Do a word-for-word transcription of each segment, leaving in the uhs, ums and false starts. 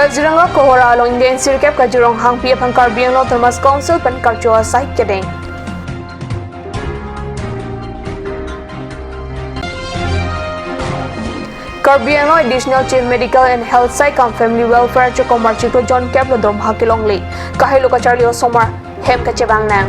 Kaziranga Kohora along ingdeng sirkep Kajir Ronghangpi aphan Karbi Anglong Autonomous Council pen karcho asai kedeng. Karbi Anglong Additional Chief Medical and Health Psych cum Family Welfare achokomar chiklo jonkep lo dormoha kelongle. Kahelo kacharli osomar hem kachevang nang.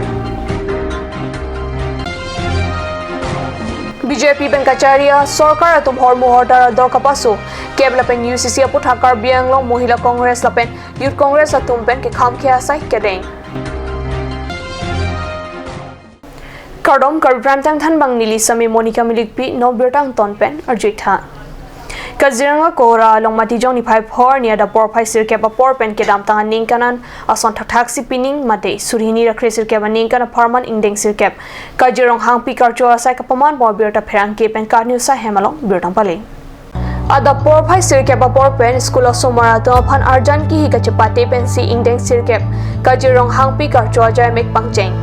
B J P pen kachari asorkar atum hormu hortar ador kapaso. Kep lapen U C C aputhak Karbi Anglong Mohila Congress lapen Youth Congress atum pen kekham khe asai kedeng. Kardom, Karbi Prime Time thanbang neli Sami Monica Milikpi, non birta angton pen arjuitha. Kaziranga Kohora along Matijong niphai phor ni adap porphai sirkep apor pen kedamtang aningkan an ason thakthak si pining mate surhini ra kre sirkep aningkan apharman ingdeng sirkep Kajir Ronghangpi karcho asai kapaman bor birta pherangke pen Karbi News ahem along birta pale. Adap porphai sirkep apor pen school osomar atum aphan arjan kihi kachepate pensi ingdeng sirkep Kajir Ronghangpi karcho ajai mek pangcheng.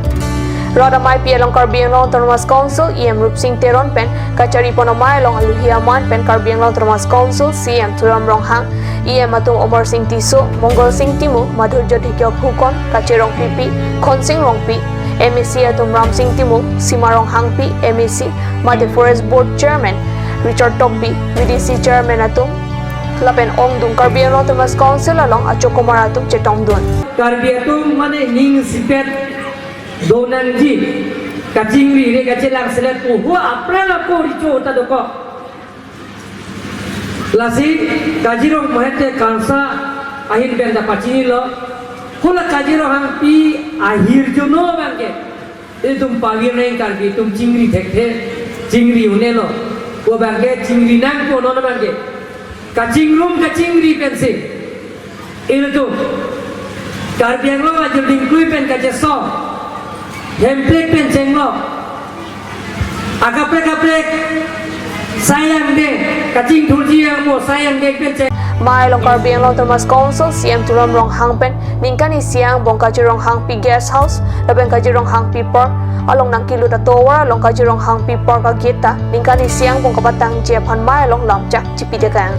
Rat ameipi along Karbi Anglong Autonomous Council E M Rupsing Teron pen kachari pon amei along aluhi aman pen Karbi Anglong Autonomous Council C M Tuliram Ronghang, E M atum Amarsing Tisso, Mongolsing Timung, Madhurjyoti Phukan, Kachirong P P, Khonsing Rongpi, M A C atum Ramsing Timung, Sima Ronghangpi, M A C, mate Forest Board Chairman Richard Tokbi, V D C Chairman atum lapen ongdung Karbi Anglong Autonomous Council along achokomar atum chetongdun. Karbi atum mane ning sipet donangji, kachingri re kachelang selet pu hu aphrang ako richo ta dokok. Lasi Kajir Rong mahete kansa ahin pen ta pachinilo. Hula Kajir Ronghangpi ahirjuno abangke itum pavir neng, Karbi atum chingri thekthe, chingri un-elo. Ko abangke chingri nangpo non abangke. Kachingrum kachingri pensi ilitum Karbi Anglong ajir dingklui pen kacheso, Hemprek pen chenglo, akaprek kaprek sayang de, kachingthurji yang mo sayang de pen cheng. Amei along Karbi Anglong Autonomous Council C M Tuliram Ronghang pen ningkan isi angbong Kajir Ronghangpi Guest House lapen Kajir Ronghangpi Park along nangkelut atovar along Kajir Ronghangpi Park agate ta ningkan isi angbong kapatangji aphan amei along lamchak chipitekang.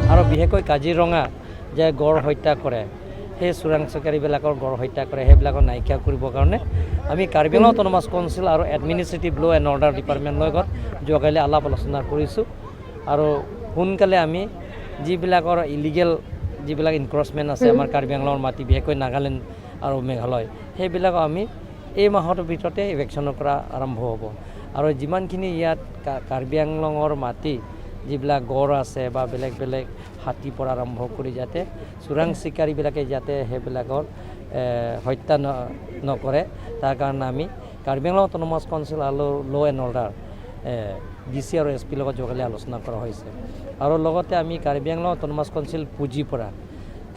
Aro bihekoi Kajiranga যে গড় হত্যা কৰে, সেই চোৰাং চিকাৰীবিলাকৰ গড় হত্যা কৰে, সেইবিলাকৰ নাইকিয়া কৰিবৰ কাৰণে আমি কাৰ্বি আংলং অট'নমাছ কাউন্সিল আৰু এডমিনিষ্ট্ৰেটিভ ল' এণ্ড অৰ্ডাৰ ডিপাৰ্টমেণ্ট লগত যোৱাকালি আলাপ আলোচনা কৰিছোঁ। আৰু সোনকালে আমি যিবিলাকৰ ইলিগেল যিবিলাক এনক্ৰ'চমেণ্ট আছে আমাৰ কাৰ্বি আংলঙৰ মাটি, বিশেষকৈ নাগালেণ্ড আৰু মেঘালয়, সেইবিলাকক আমি এই মাহৰ ভিতৰতে ইভিকশ্যনৰ পৰা আৰম্ভ হ'ব। আৰু যিমানখিনি ইয়াত কা-, কাৰ্বি আংলঙৰ মাটি, যিবিলাক গড় আছে বা বেলেগ বেলেগ হাতীৰ পৰা আৰম্ভ কৰি যাতে চোৰাং চিকাৰীবিলাকে যাতে সেইবিলাকৰ, এ, হত্যা ন-, নকৰে, তাৰ কাৰণে আমি কাৰ্বি আংলং অট'নমাছ কাউন্সিল আৰু ল' এণ্ড অৰ্ডাৰ, এ, ডি চি আৰু এছ পিৰ লগত যোৱাকালি আলোচনা কৰা হৈছে। আৰু লগতে আমি কাৰ্বি আংলং অট'নমাছ কাউন্সিল পুঁজিৰ পৰা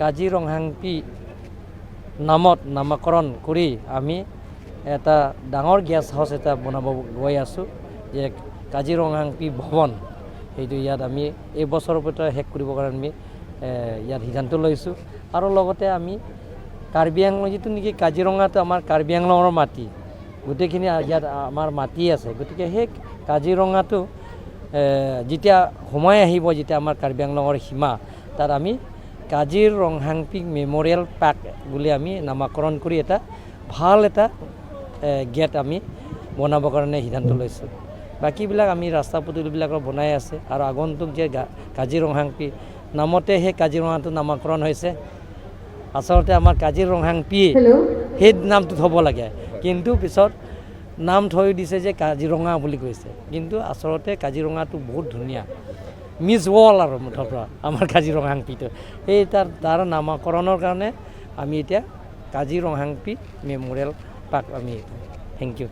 কাজিৰঙাংপি নামত নামাকৰণ কৰি আমি এটা ডাঙৰ গেষ্ট হাউচ এটা বনাব গৈ আছোঁ, যে কাজিৰঙাংপি ভৱন, সেইটো ইয়াত আমি এই বছৰৰ ভিতৰত শেষ কৰিবৰ কাৰণে আমি, এ, ইয়াত সিদ্ধান্ত লৈছোঁ। আৰু লগতে আমি কাৰ্বি আংলং, যিটো নেকি কাজিৰঙাটো আমাৰ কাৰ্বি আংলঙৰ মাটি, গোটেইখিনি ইয়াত আমাৰ মাটি আছে, গতিকে সেই কাজিৰঙাটো, এ, যেতিয়া সোমাই আহিব, যেতিয়া আমাৰ কাৰ্বি আংলঙৰ সীমা, তাত আমি কাজিৰঙাংপি মেমৰিয়েল পাৰ্ক বুলি আমি নামাকৰণ কৰি এটা ভাল এটা, এ, গেট আমি বনাবৰ কাৰণে সিদ্ধান্ত লৈছোঁ। বাকীবিলাক আমি ৰাস্তা পদূলিবিলাকৰ বনাই আছে আৰু আগন্তুক যে গা-, কাজিৰঙাংপি নামতে সেই কাজিৰঙাটো নামাকৰণ হৈছে। আচলতে আমাৰ কাজিৰঙাংপিয়ে হেল্ল'। সেই নামটো থ'ব লাগে, কিন্তু পিছত নাম থৈ দিছে যে কাজিৰঙা বুলি কৈছে, কিন্তু আচলতে কাজিৰঙাটো বহুত ধুনীয়া, মিছ ৱৰ্ল্ড আৰু মুঠৰ পৰা আমাৰ কাজিৰঙাংপিটো। সেই তাৰ, তাৰ নামাকৰণৰ কাৰণে আমি এতিয়া কাজিৰঙাংপি মেমৰিয়েল পাৰ্ক আমি, thank you.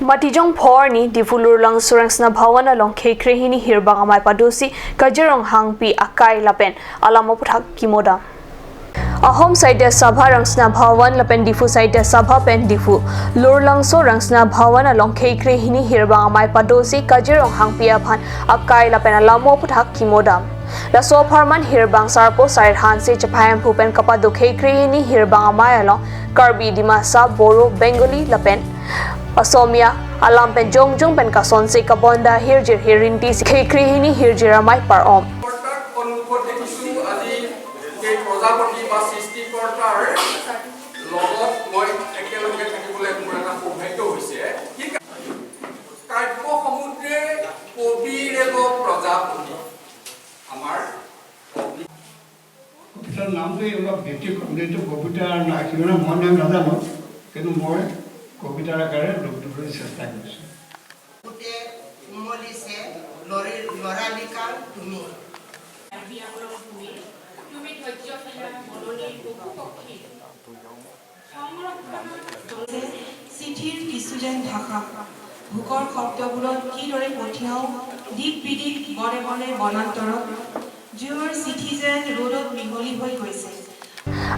Matijong phor ni Diphu Lurlangso Rangsina Bhawan along khei krehini hirbang amei padosi Kajirong Hangpi akai lapen alam aputhak kimo dam. Ahom Sahitya Sabha Rangsina Bhawan lapen Diphu Sahitya Sabha pen Diphu Lurlangso Rangsina Bhawan along khei krehini hirbang amei padosi Kajirong Hangpi aphan akai lapen alam aputhak kimo dam. Laso apharman hirbang sarpo Sarit Hanse Chephaemphu pen kapado khei krehini hirbang amei along Karbi, Dimasa, Boro, Bengali lapen Asomia alam pen jongjong pen kasonsi kabonda hirjir hirrinti si khekri hini hirjir amei par-om. বাৰ্তাৰ সন্মুখত দেখিছো আজি এই প্ৰজাপতি বা সৃষ্টিকৰ্তাৰ লগত মই একেলগে থাকিবলৈ মোৰ এটা সৌভাগ্য হৈছে। ঠিক আছে। কাব্য সমুদ্ৰে কবিৰেব প্ৰজাপতি আমাৰ কবিতাৰ নামটো অলপ ব্যতিক্ৰম, যিহেতু কবিতাৰ না- কিমান মই নাম নাজানো, কিন্তু মই কবিতাৰ আকাৰে ৰূপ দিবলৈ চেষ্টা কৰিছোঁ। ফুটে উমলিছে লৰি লৰালি কাল তুমি। তুমি ধৈৰ্য খেলা মননিৰ পশু পক্ষী সংৰক্ষণৰ চিঠিৰ কিছু যেন ভাষা। ভোকৰ শব্দবোৰত কিদৰে পঠিয়াওঁ দিক বিদিক বনে বনে বনান্তৰত। জুইৰ চিঠি যেন ৰ'দত মিহলি হৈ গৈছে।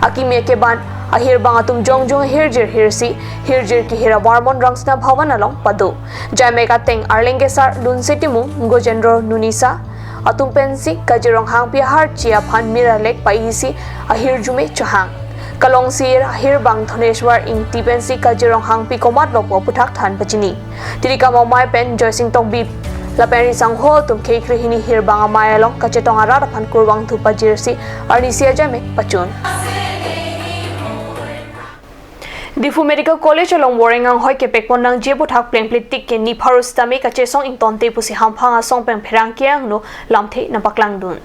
Akimi akeban ahirbang atum jongjong hirjir hirsi hirjir kehir avarmon Rangsina Bhavan along pado. Jaimek ateng Arleng Kesar, Lunse Timung, Gojendro Nunisa atum pensi Kajir Ronghangpi aharchi aphan mir alek paisi ahirjume chohang. Kalong sir ahirbang Dhoneshwar Ingti pensi Kajir Ronghangpi komatlo pu aphuthak than pachini. Tirikam Amei pen Joysing Tokbi lapen Risang Hall atum khekri hini hirbang amei along kachetong arat aphan kurvangthu pajirsi arnisi ajaimek pachun. Diphu Medical College along Boreng anghoi kepekpon nangji aphuthak plengple tik ke nipharo sitame kachesong ingtonte pusi hamphang asong pen pherangke angno lamthe nangpaklangdun.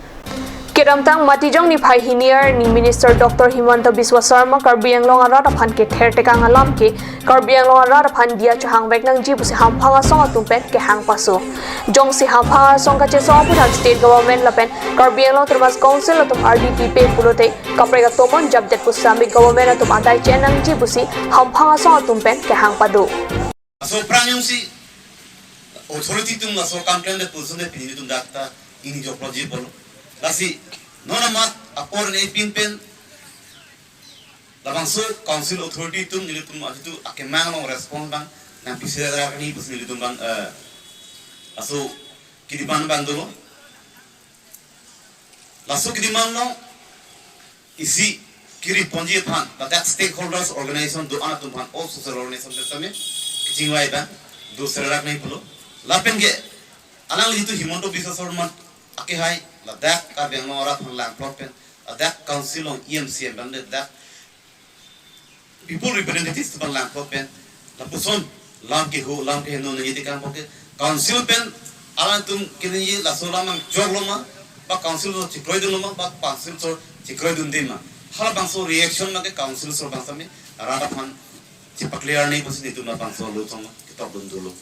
Kedamtang Matijong niphai hini arni Minister Doctor Himanta Biswa Sarma Karbi Anglong arat aphan kether tekang alam ke Karbi Anglong arat aphan diya chohangvek nangji pusi hamphang asong atum pen kehang paso. Jongsi hamphang asong kachesong aphuthak state government lapen Karbi Anglong Autonomous Council atum ardi pipe pulote kaprek atomon japdet pu sitame government atum adai chen nangji pusi hamphang asong atum pen kehang pado. Laso aphrang jongsi authority atum laso kam klem det puson de pini tum dakta ini joklo ji polo. Lasi non amat apor ne pin pen labangso council authority atum nelitum ahitu akemang along respond abang nangpisi ra ni pusi nelitum abang, eh, laso kediman abang dolo. Laso kediman along isi kiri ponji aphan, ladak stakeholders organization do-an atum aphan, all social organization pen sitame kachingvai abang do serak nai pulo. Lapen ke alangli jitu Himanta Biswa Sarma akehai ladak Karbi Anglong arat aphan langplot pen, ladak council along E M C M pen ladak people representatives abang langplot pen lapuson lam keho lam keheno nangji tekang puke council pen alangtum kenangji laso lam ang joklo ma, ba council so chekroidunlo ma, ba council so chekroidunde ma. Halabangso reaction ma ke council so abang sitame rat aphan chepaklar ni pusi nelitum labangso lo song ketokdun dolo.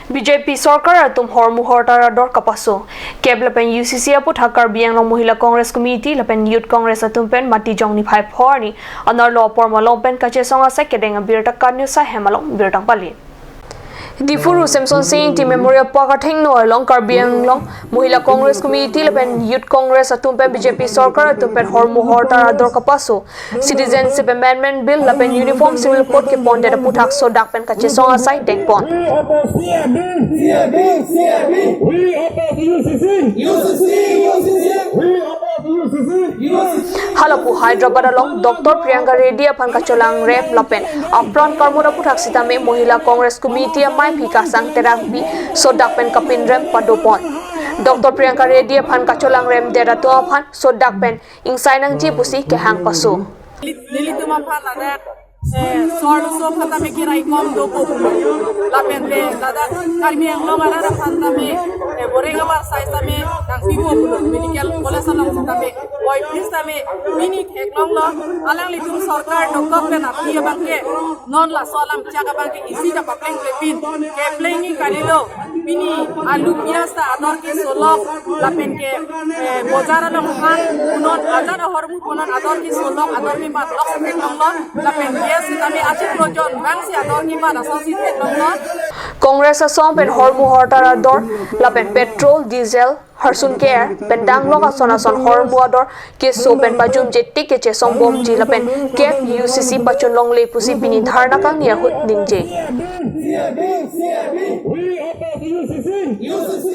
B J P sorkar atum hormu hortar ador kapaso. Kep lapen U C C aphuthak Karbi Anglong Mohila Congress Committee lapen Youth Congress atum pen Matijong niphai pho arni anerlo apor malom pen kachesong asai kedeng abirta Kanyo Sai hem along birta pali. Diphu Ru Semson Sing Ingti Memorial Park athengno along Karbi Anglong Mohila Congress Committee lapen Youth Congress atum pen B J P sorkar atum pen hormu hortar ador kapaso. Citizenship Amendment Bill lapen Uniform Civil Code kepondet aphuthak sodak pen kachesong asai dengpon. We oppose C A B. C A B, C A B. We oppose U C C. U C C, U C C. We oppose U C C. U C C. Halapu Hyderabad along Doctor Priyanka Reddy aphan kacholangrem lapen apran karmut aphuthak sitame Mohila Congress Committee amaiphi kasang terakpi sodak pen kapinrem padopon. Doctor Priyanka Reddy aphan kacholangrem det atum aphan sodak pen ingsai nangji pusi kehang paso. Nelitum aphan ladak, eh, sor so aphan tame kirai kom dopo. Lapen te ladak Karbi Anglong arat aphan tame, eh, Boreng abar sai tame nangpipo pulo. Medical college along tame, boy please tame, pini theklonglo, alanglitum sorkar dokok pen aphi abang ke, non laso alam chak abang ke isi ta papleng klepin, kepleng ni kalilo. Pini alu pias ta ador ke solok, lapen ke, eh, bojar along han, punon ajat ahormu punon ador ke solok, ador ke matlok si theklonglo, lapen gas sitame achiklo jon abang si ador ke mat ason si theklonglo. Congress asong pen hormu hortar ador, lapen petrol, diesel, harsun ker pen danglok ason ason hormu ador keso pen pajumje tik kechesong bomji lapen kep U C C pachun longle pusi pini dharna kangni ahut ningje. We oppose U C C. U C C.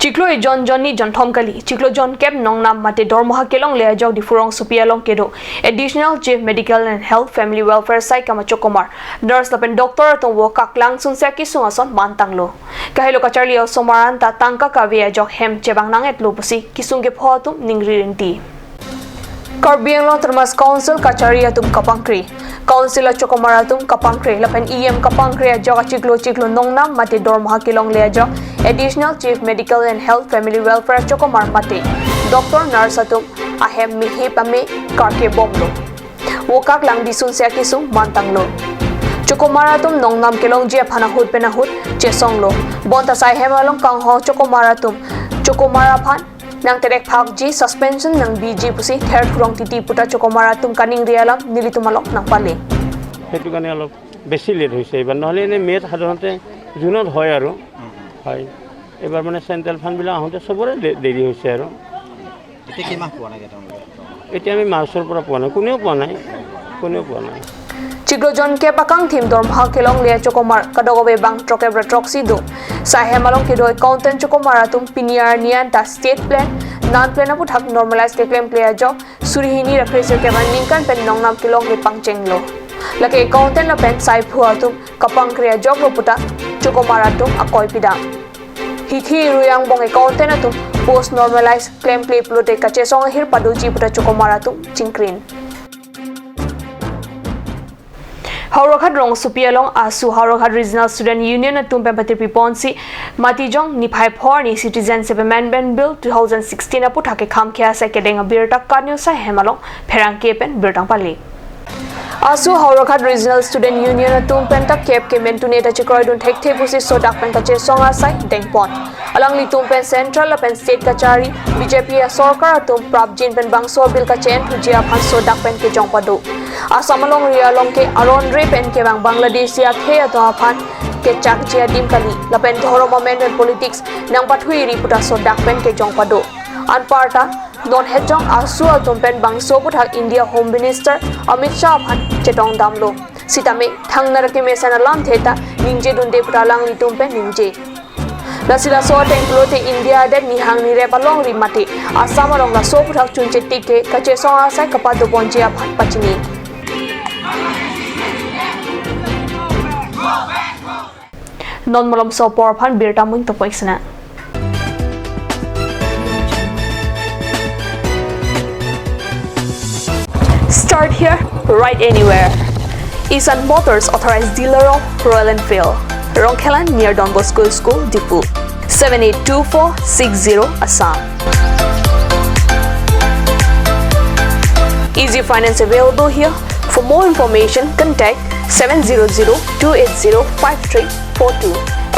Chiklo ejon, jonni, jonthom kali, chiklo jonkep nongnam mate dormoha kelongle ajok Diphu rongsopi along kedo Additional Chief Medical and Health Family Welfare saikam achokomar, nurse lapen doctor atum vokak langsunsi akisung ason mantanglo. Kahelo kacharli osomar anta tangka kave ajok hem chebang nang-etlo pusi kisung kepho atum ningri rinti. Karbi Anglong Autonomous Council kachari atum kapangkre. Council achokomar atum kapangkre lapen E M kapangkre ajok achiklo chiklo nongnam mate dormoha kelongle ajok Additional Chief Medical and Health Family Welfare achokomar mate doctor, nurse atum ahem mehip ame karke bomlo. Vokak langbisunsi akisung mantanglo. Chokomar atum nongnam kelongji aphan ahut pen ahut chesonglo. Bonta sai hem along kanghon chokomar atum chokomar aphan nangterek phakji, suspension nangbiji pusi therthu rong titi puta chokomar atum kaningri alam nelitum along nangpale. সেইটো কাৰণে অলপ বেছি লেট হৈছে এইবাৰ, নহ'লে এনেই মে'ত সাধাৰণতে জুনত হয় আৰু। হয়, এইবাৰ মানে চেণ্ট্ৰেল ফাণ্ডবিলাক আহোঁতে চবৰে দে- দেৰি হৈছে আৰু। এতিয়া কিমান পোৱা নাগে তেওঁলোকে? এতিয়া আমি মাৰ্চৰ পৰা পোৱা নাই, কোনেও পোৱা নাই, কোনেও পোৱা নাই। Chiklo jonkep akangthim dormoha kelongle achokomar kadokave bang throkkep ra throksi do. Sai hem along kedo accountant chokomar atum pini arni anta state plan, non plan aputhak normalize keklemkle ajok suri hini ra kre sirkep aningkan pen nongnam kelongle pangchenglo. Lake accountant lapen saiphu atum kapangkre ajoklo puta chokomar atum akoi pidam. Hithi ruyang bong accountant atum post normalize klemkle pulote kachesong ahir padoji puta chokomar atum chingkrin. Howraghat rongsopi along AASU, Howraghat Regional Student Union atum pen patirpi ponsi Matijong niphai pho arni Citizenship Amendment Bill two thousand sixteen aputhak kekham ke asai kedeng abirta kanio sai hem along pherangke pen birta pale. AASU, Howraghat Regional Student Union atum pen ta kep kemen tune ta chekroidun thekthe pusi sodak pen kachesong asai dengpon. Alanglitum pen central lapen state kachari B J P asorkar atum prapjin pen bangso bill kache-enthuji aphan sodak pen kejong pado. Assam alongri along ke aron re pen kevang Bangladeshi akhei atum aphan kechakji adim kali lapen dhorom amen pen politics nangpathuiri puta sodak pen kejong pado. Anparta non hejong AASU atum pen bangso aputhak India Home Minister Amit Shah aphan chetong damlo. Sitame thangnat akemesen alamthe ta ningjedunde puta alanglitum pen ningje. Lasi laso ateng pulote India adet nihang nirep alongri mate Assam along laso aputhak chunche tik ke kachesong asai kapado ponji aphan pachini. Non malomso apor aphan birta mung topoik sena. Start here, ride anywhere. Isan Motors, authorized dealer of Royal Enfield, Rongkhelan near Don Bosco School, Diphu. Seven eight two four six zero, Assam. Easy finance available here. For more information, contact seven zero zero two eight zero five three four two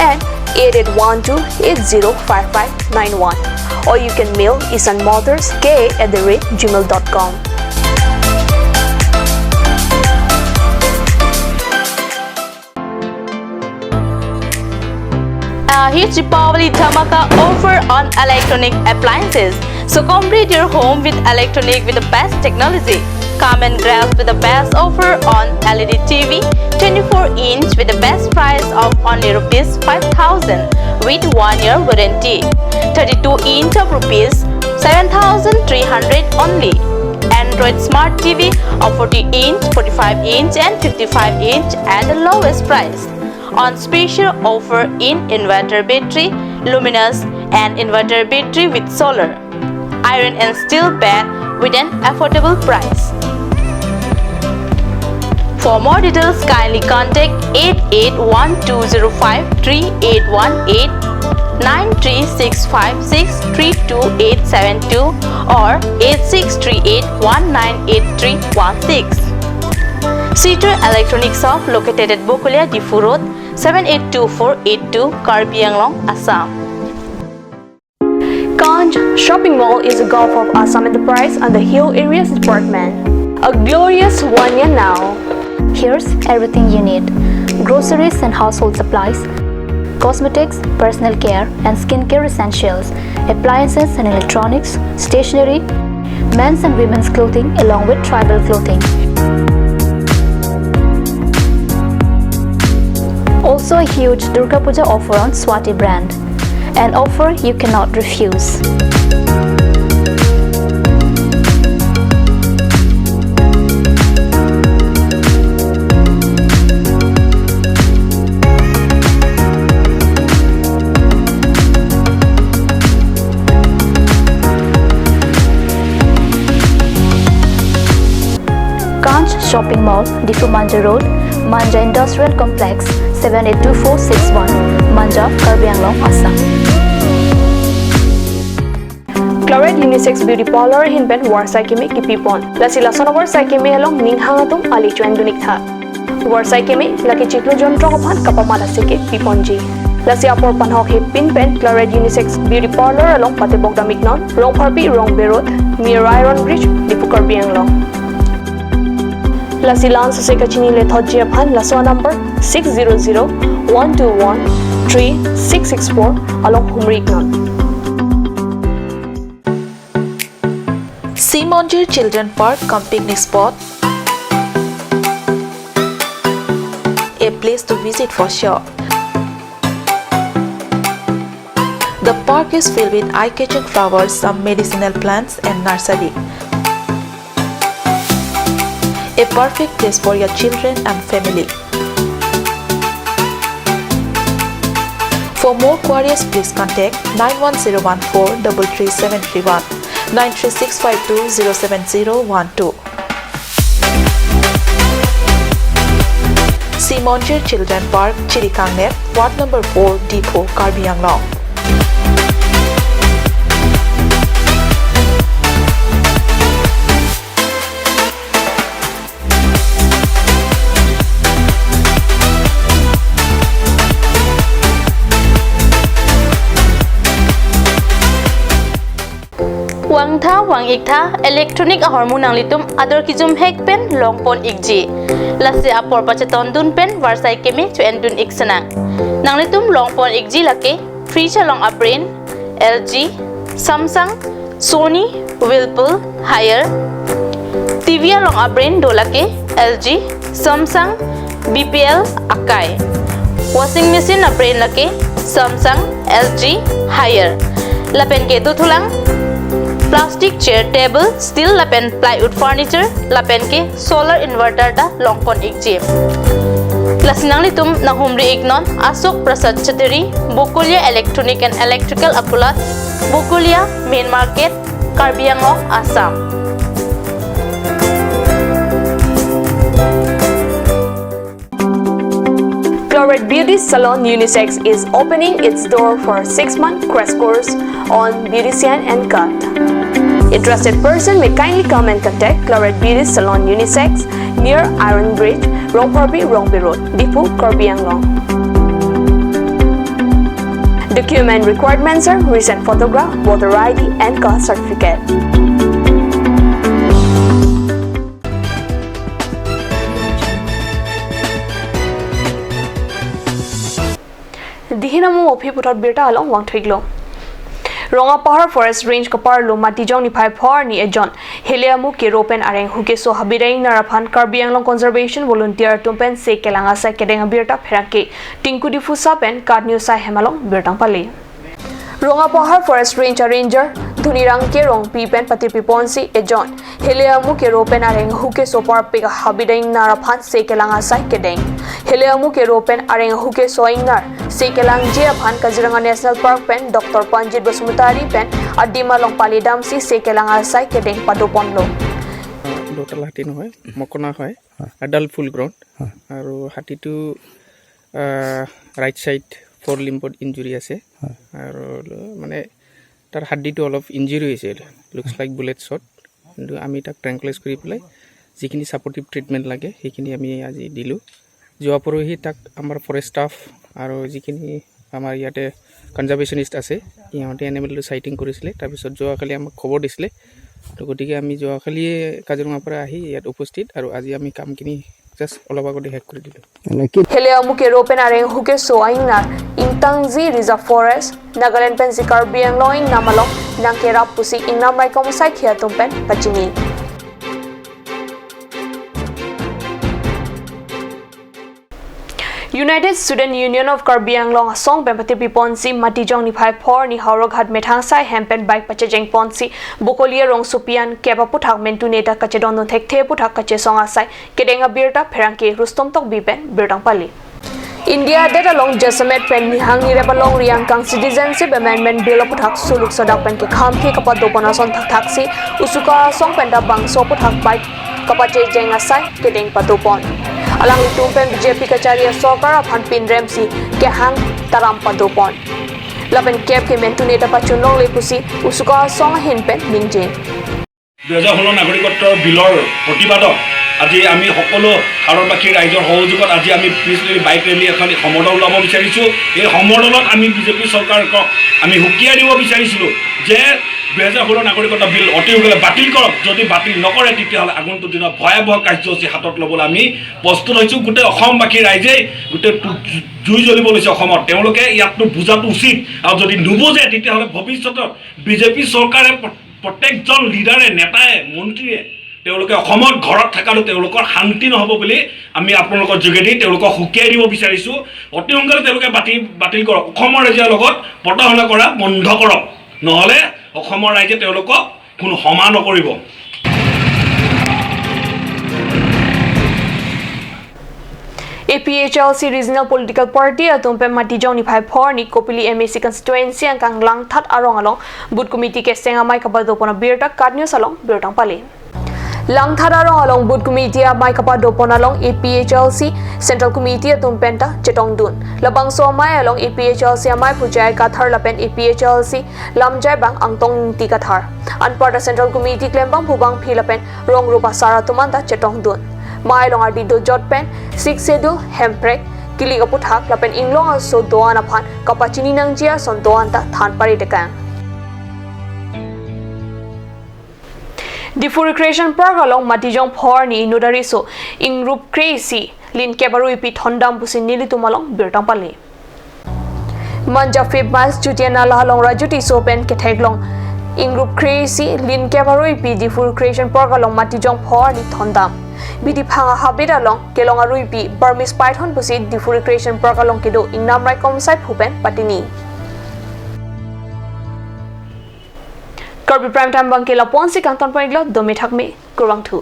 and eight eight one two eight zero five five nine one, or you can mail isan motors K A at the rate gmail dot com. A huge Deepavali Dhamaka offer on electronic appliances. So complete your home with electronic with the best technology. Come and grab with the best offer on L E D T V, twenty-four inch with the best price of only rupees five thousand with one year warranty. Thirty-two inch of rupees seven thousand three hundred only. Android Smart T V of forty inch, forty-five inch and fifty-five inch at the lowest price. On special offer in inverter battery, luminous and inverter battery with solar, iron and steel bed with an affordable price. For more details, kindly contact eight eight one two zero five three eight one eight, nine three six five six three two eight seven two or eight six three eight one nine eight three one six. Cedar Electronic Shop located at Bokolia, Diphu Road, seven eight two four eight two, Karbi Anglong, Assam. Kanj Shopping Mall is a Gulf of Assam Enterprise under Hill Areas Department. A glorious one year now. Here's everything you need: groceries and household supplies, cosmetics, personal care and skincare essentials, appliances and electronics, stationery, men's and women's clothing along with tribal clothing. Also a huge Durga Puja offer on Swati brand. An offer you cannot refuse. Kanch Shopping Mall, Diphu Manja Road, Manja Industrial Complex, seven eight two four six one, Manja, Karbi Anglong, Assam. Claret Unisex Beauty Parlour ahin pen varsai keme kipipon. Lasi lason avarsai keme along ning hang atum ali choendun iktha. Varsai keme lake chiklo jonthrok aphan kapamat aseke piponji. Lasi apor panhok hepin pen Claret Unisex Beauty Parlour along patebok dam iknon, Rongpharpi Rongbe Road, near Iron Bridge, Diphu, Karbi Anglong. Lasi la-an sose kachini lethotji aphan laso number six zero zero one two one three six six four along humri iknon. Simonjir Children Park cum picnic spot. A place to visit for sure. The park is filled with eye-catching flowers, some medicinal plants and nursery. A perfect place for your children and family. For more queries, please contact nine one zero one four double three seven three one, nine three six five two zero seven zero one two. Simonjir Children Park, Chirikangnep, Ward number four, Diphu, Karbi Anglong. Vangtha vang-iktha electronic ahormu nanglitum ador kejum hek pen longpon ikji. Lasi apor pachetondun pen varsai keme choendun ik senang. Nanglitum longpon ikji lake fridge along abrand L G, Samsung, Sony, Whirlpool, Haier. T V along abrand do lake L G, Samsung, B P L, Akai. Washing machine abrand lake Samsung, L G, Haier. Lapen ke dothulang plastic chair, table, steel lapen plywood furniture, lapen ke solar inverter ta longpon ikji. Lasi nanglitum nanghumri iknon Ashok Prasad Chattery, Bokolia Electronic and Electrical Akulat, Bokolia Main Market, Karbi Anglong, Assam. Claret Beauty Salon Unisex is opening its door for six-month crash course on beautician and cut. Interested person may kindly come and contact Claret Beauty Salon Unisex near Iron Bridge, Rongpharpi, Rongbe Road, Diphu, Karbi Anglong. Document requirements are recent photograph, voter I D and caste certificate. Dihin amung aphi puthot birta along vangthu iklo. Rongapahar Forest Range kaparlo Matijong niphai pho arni ejon hele amu kero pen areng hukeso habidai ingnar aphan Karbi Anglong Conservation Volunteer atum pen se kelang asai kedeng abirta pherangke Tinku Diphusa pen KAT News ahem along birta pale. Rongapahar Forest Range a Ranger Dhunirang K Rongpi pen patirpi ponsi ejon hele amu kero pen areng hukeso parpik habidai ingnar aphan se kelang asai kedeng. Hele amu kero pen areng hukeso ingnar se kelangji aphan Kaziranga National Park pen Doctor Panjit Basumatary pen adim along pali damsi se kelang asai kedeng padoponlo. দুটা লাঠি নহয়, মকনা হয়, হয়। এডাল ফুল গ্ৰাউণ্ড। হয়। আৰু হাতীটো, আহ, ৰাইট চাইড ফ'ৰ লিম্বত ইঞ্জুৰি আছে। হয়। আৰু ল-, মানে তাৰ হাৰ্ডিটো অলপ ইঞ্জুৰি হৈছে, লুকছ লাইক বুলেট শ্বট। কিন্তু আমি তাক ট্ৰেংকুলাইজ কৰি পেলাই যিখিনি ছাপৰ্টিভ ট্ৰিটমেণ্ট লাগে, সেইখিনি আমি আজি দিলোঁ। যোৱা পৰহি তাক আমাৰ ফৰেষ্ট ষ্টাফ আৰু যিখিনি আমাৰ ইয়াতে কনজাৰ্ভেশ্যনিষ্ট আছে, সিহঁতে এনিমেলটো চাইটিং কৰিছিলে। তাৰপিছত যোৱাকালি আমাক খবৰ দিছিলে। তো গতিকে আমি যোৱাকালিয়ে কাজিৰঙাৰ পৰা আহি ইয়াত উপস্থিত আৰু আজি আমি কামখিনি জাষ্ট অলপ আগতে শেষ কৰি দিলোঁ। Hele amu kero pen areng hukeso a ingnar ingtangji Reserve Forest, Nagaland pensi Karbi Anglong ingnam along nangkerap pusi ingnam raikom asaikhi atum pen pachini. United Student Union of Karbi Anglong asong pen patirpi ponsi Matijong niphai phor ni Howraghat methang asai hem pen bike pachejeng ponsi Bokolia rongsopi an kep aputhak mentune ta kachedondun thekthe aputhak kachesong asai kedeng abirta pherangke Rustom Tokbi pen birta pali. India adet along jasemet pen nihang nirep alongri angkang Citizenship Amendment Bill aputhak suluk sodak pen kekhamkhe kapadopon ason thakthaksi Usuka asong pen ta bangso aputhak bike kapachejeng asai kedeng padopon. Alanglitum pen B J P kachari asorkar aphan pinremsi kehang taram padopon. Lapen kep ke mentune ta pachun longle pusi Usuka asong ahin pen ningje. দুহেজাৰ ষোল্ল নাগৰিকত্বৰ বিলৰ প্ৰতিবাদত আজি আমি সকলো ভাৰতবাসী ৰাইজৰ সহযোগত আজি আমি পিচ ৰেলী, বাইক ৰেলী এখন সমদল ওলাব বিচাৰিছোঁ। এই সমদলত আমি বিজেপি চৰকাৰক আমি হুকিয়াই দিব বিচাৰিছিলোঁ যে দুহেজাৰ ষোল্ল নাগৰিকত্ব বিল অতি সোনকালে বাতিল কৰক। যদি বাতিল নকৰে, তেতিয়াহ'লে আগন্তুক দিনত ভয়াৱহ কাৰ্যসূচী হাতত ল'বলৈ আমি প্ৰস্তুত হৈছোঁ। গোটেই অসমবাসী ৰাইজেই গোটেই তু-, জুই জ্বলিব লৈছে অসমত। তেওঁলোকে ইয়াততো বুজাটো উচিত, আৰু যদি নুবুজে, তেতিয়াহ'লে ভৱিষ্যতৰ বিজেপি চৰকাৰে প্ৰ-, প্ৰত্যেকজন লিডাৰে, নেতাই, মন্ত্ৰীয়ে তেওঁলোকে অসমত ঘৰত থকাটো তেওঁলোকৰ শান্তি নহ'ব বুলি আমি আপোনালোকৰ যোগেদি তেওঁলোকক হুকিয়াই দিব বিচাৰিছোঁ। অতি সোনকালে তেওঁলোকে বাতিল, বাতিল কৰক। অসমৰ ৰাইজৰ লগত প্ৰতাৰণা কৰা বন্ধ কৰক, নহ'লে অসমৰ ৰাইজে তেওঁলোকক কোনো ক্ষমা নকৰিব। A P H L C Regional Political Party atum pen Matijong niphai phor ni Kopili M A C Constituency angkang Langthat arong along Booth Committee keseng amei kapadopon abirta KAT News along birta pali. Langthat arong along Booth Committee amei kapadopon along A P H L C Central Committee atum pen ta chetongdun. Labangso amei along A P H L C amei Pu J I Kathar lapen A P H L C lamjai abang Angtong Ingti Kathar. Anparta Central Committee klembang Phubang Phi lapen rong rup asar atum anta chetongdun. Mei along ardi dojot pen Sixth Schedule, hemprek, kilik aputhak lapen inglong aso do-an aphan kapachini nangji ason do-an ta than pare tekang. Diphu Recreation Park along Matijong phor ni inut ariso ingrup kre-isi lin kep aruipi thondam pusi nelitum along birta pali. Manja Fib Mas Chutia Nala along Rajut Tisso pen ketheklong ingrup kre-isi lin kep aruipi Diphu Recreation Park along Matijong phor ni thondam. Bidi phang ahabit along kelong aruipi Burmese Python pusi Diphu Recreation Park along kedo ingnam raikom asai phu pen patini. Karbi Prime Time abangke lapu-ansi kangton pon-iklo, dome thakme, kurvangthu.